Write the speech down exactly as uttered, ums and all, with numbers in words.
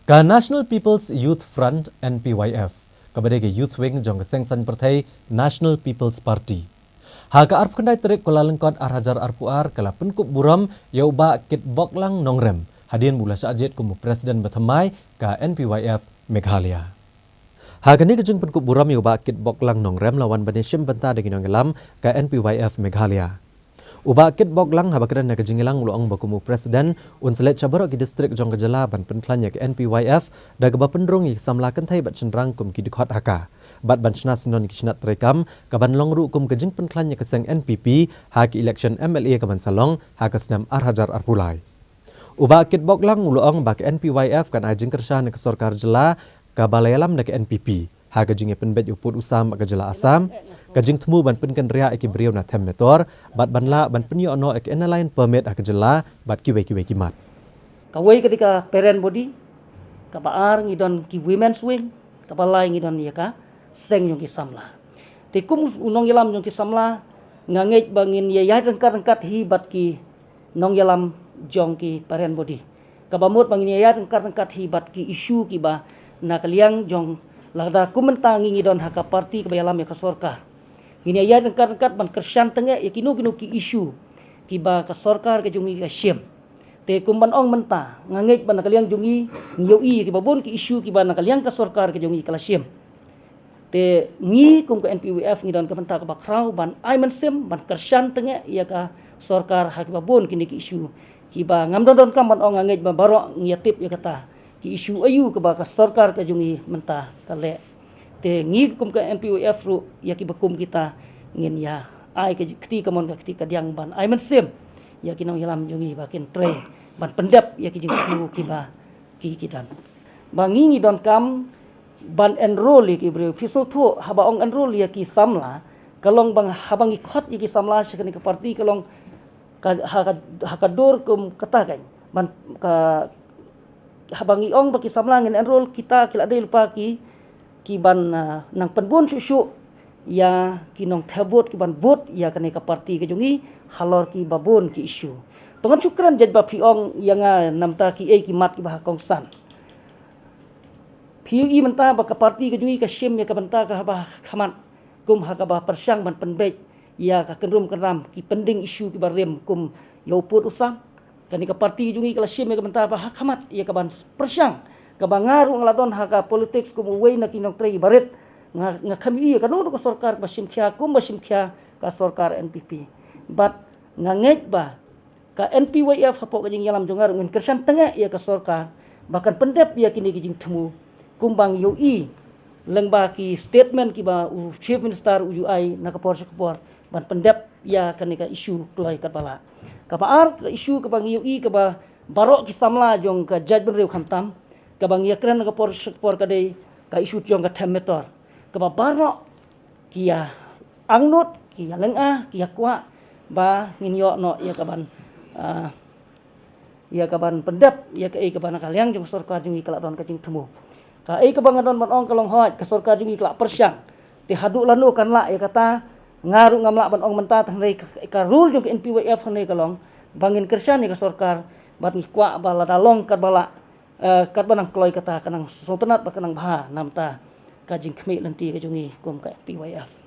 Ka National People's Youth Front, N P Y F, kaba dei ka youth wing jong ka seng saiñ pyrthei National People's Party, ha ka arphew khyndai tarik Kyllalyngkot ar hajar arphew ar ka la pynkup burom ïa u Bah Kitboklang Nongrem hadien ba u la shah jied kum u president ba thymmai ka N P Y F Meghalaya. Ha kane ka jingpynkup burom ïa u Bah Kitboklang Nongrem la wan ban ïashim bynta da ki nongïalam ka N P Y F Meghalaya. U Bah Kitboklang haba kren ha ka jingïalang u la ong ba kum u president un sa leit sha baroh ki district jong ka jylla ban pynkhlaiñ ïa ka N P Y F da kaba pynrung ïa ki samla kynthei bad shynrang kum ki dkhot ha ka, bad ban shna syndon ïa ki shnat treikam kaban long ruh kum ka jingpynkhlaiñ ïa ka seng N P P ha ki election M L A kaban sa long ha ka snem ar hajar arphew lai. U Bah Kitboklang u la ong ba ka N P Y F kan ai jingkyrshan ïa ka sorkar jylla kaba la ïalam da ka N P P ha ka jingïapynbeit ïa u pud u sam ha ka jylla Assam, ka jingthmu ban pynkynriah ïa ki briew na Them Metor bad ban lah ban pynïoh noh ïa ka Inner Line Permit ha ka jylla bad kiwei kiwei ki mat. Kawei ka dei ka parent body, kaba ar ngi don ki women's wing, kaba lai ngi don ïa ka seng jong ki samla. Te kum u nongïalam jong ki samla, nga ngeit ba ngin ïa ïaid ryngkat ryngkat hi bad ki nongïalam jong ki parent body. Kaba mut ba ngin ïa ïaid ryngkat ryngkat hi bad ki issue kiba na ka liang jong, lada kum mynta ngi ngi don ha ka party kaba ïalam ïa ka sorkar, ngin ïa ïaid ryngkat ryngkat ban kyrshan tyngeh ïa kino kino ki issue kiba ka sorkar ka jong ngi ka shim. Te kum ban ong mynta, nga ngeit ba na ka liang jong ngi ngi ïohi ïa kiba bun ki issue kiba na ka liang ka sorkar ka jong ngi ka la shim. Te ngi kum ka N P Y F ngi don ka bynta kaba khraw ban ai mynsiem ban kyrshan tyngeh ïa ka sorkar ha kiba bun kine ki issue kiba ngam don donkam ban ong, nga ngeit ba baroh ngi ïa tip ïa kata, ki issue aïu kaba ka sorkar ka jong ngi mynta ka leh. Te ngi kum ka N P Y F ruh ïa kiba kum kita ngin ïa ai ka kti kamon ka kti kadiang ban ai mynsiem ïa ki nongïalam jong ngi ba kin trei ban pyndep ïa ki jingthmu kiba ki ki don. Ba ngi ngi donkam ban enroll ïa ki briew. Phi sngewthuh, haba ong enroll ïa ki samla, ka long ba haba ngi khot ïa ki samla sha kane ka party ka long ka, ha ka, ha ka dur kum kata kan. Ban ka, haba ngi ong ba ki samla ngin enroll, kita ki la dei lypa ki, ki ban, ah, nang pynbun shuh shuh ïa ki nongthep vote ki ban vote ïa kane ka party ka jong ngi halor kiba bun ki issue. Te ngan shu kren jait ba phi ong ïa nga namar ki ei ki mat kiba ha kongsan. Phi ïohi mynta ba ka party ka jong ngi ka shim ïa ka bynta kaba ha khmat kum ha kaba pyrshang ban pynbeit ïa ka kynrum kynram ki pending issue kiba rim kum ïa u pud u sam. Kane ka party jong ngi ka la shim ïa ka bynta ba ha khmat ïa kaban pyrshang, kaba nga ruh nga la don ha ka politics kum uwei na ki nongtrei barit, nga, nga kham ïohi ïa kano kano ka sorkar kaba shim khia kum ba shim khia ka sorkar N P P. Bad nga ngeit ba ka N P Y F hapoh ka jingïalam jong nga ruh ngin kyrshan tyngeh ïa ka sorkar ba kan pyndep ïa kine ki jingthmu, kumba ngi ïohi lyngba ki statement kiba u Chief Minister u ju ai na ka por sha ka por ban pyndep ïa kane ka issue kloi katba lah. Kaba ar ka issue kaba ngi ïohi kaba baroh ki samla jong ka jaitbynriew khamtam, kaba ngi ïa kren na ka por sha ka por ka dei ka issue jong ka Them Metor, kaba baroh ki ïa angnud, ki ïa lynga, ki ïa kwah ba ngin ïoh noh ïa kaban, ah, ïa kaban pyndep ïa kaei kaba na ka liang jong ka sorkar jong ngi ka la don ka jingthmu. Kaei kaba nga don ban ong ka long hooid ka sorkar jong ngi ka la pyrshang. Te haduh lano kan lah ïa kata, nga ruh ngam lah ban ong mynta, hynrei ka, ka rule jong ka N P Y F hangne ka long ba ngin kyrshan ïa ka sorkar bad ngi kwah ba lada long katba lah, eh, katba nang kloi kata ka nang sngewtynnat bad ka nang bha namar ka jingkhmih lynti ka jong ngi kum ka N P Y F.